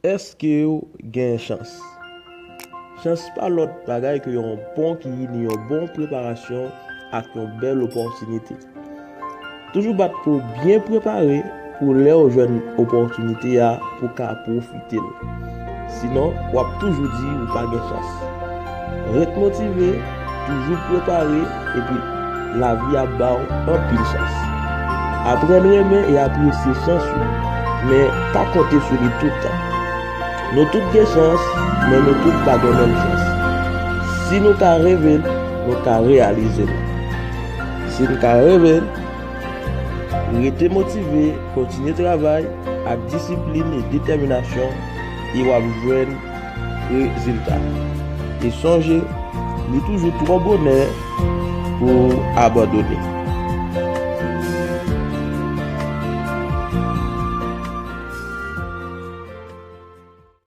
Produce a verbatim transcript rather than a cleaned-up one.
Èske w gen chans? Chans pa lòt bagay ke yon bon kiyi ni yon bon preparasyon ak yon bèl opòtinite. Toujou bat pou w byen prepare pou lè w jwenn opòtinite a pou w ka pwofite l. Sinon, w ap toujou di ou pa gen chans. Ret motive, toujou prepare, epi lavi ap ba w anpil chans. Aprann renmen e apresye chans ou, men pa konte sou li tout tan. Nou tout gen chans, men nou tout pa gen menm chans. Si nou ka reve l, nou ka reyalize l. Si n ka reve l, rete motive, kontinye travay ak disiplin e detèminasyon, e w ap jwenn rezilta. E sonje, li toujou twò bonè pou w abandone.